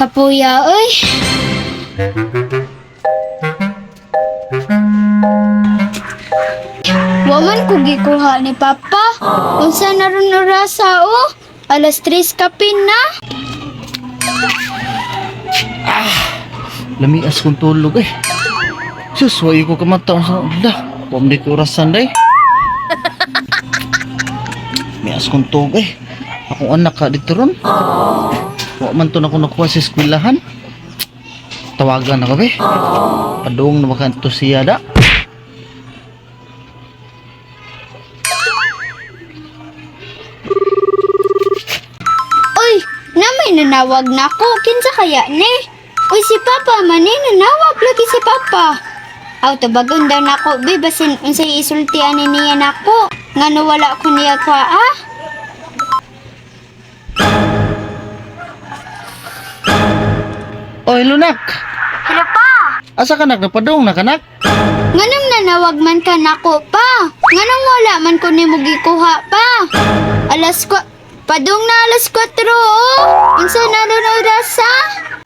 Kapuya, oy. Waman ko gikuha ni Papa. Unsa na ron orasa oh? 3:00 kapin na. Lamias kong tulog eh. Sus, wayo ko kamata sa da. Wa man di ko orasan day. Mias kong tulog eh. Akong anak ka dito ron. Wa man to na ko nakuha sa eskwelahan. Tawagan na ka be. Padung na baka to siya da. Uy, namay nanawag na ako. Kinsa kaya ni? Uy, si Papa man ni nanawag lagi si Papa. Aw, tubagon daw nako, be, basin unsay isulti ani niya nako. Ngano wala ko niya kwa, ah? Oh, hello nak. Hello pa. Asa ka nak napadung na kanak? Nganong nanawag man ka nako pa? Nganong wala man ko nimo gikuha pa? Alas kwa Padung na 4:00 oh. Unsa na ron orasa?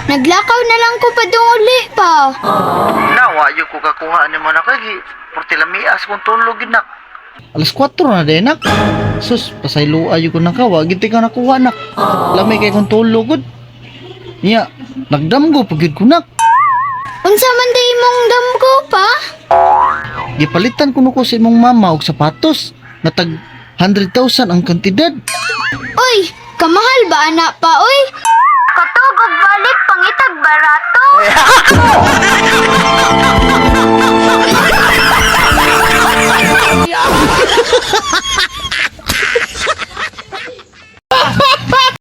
Naglakaw na lang ko padung uli pa. Nawa ko kakuha ni mo nak lagi. Porti lamias kong tulog gid nak. 4:00 na day nak. Sus, pasaylo ayo ko nakawa, gid ka nakuha nak. Lami kay kong tulog gud. Niya, nagdamgo pagid ko nak. Unsa man day imong damgo pa? Gipalitan kuno ko sa imong mama og sapatos na tag 100,000 ang kantidad. Uy, kamahal ba ana pa uy? Katugog balik pangitag barato.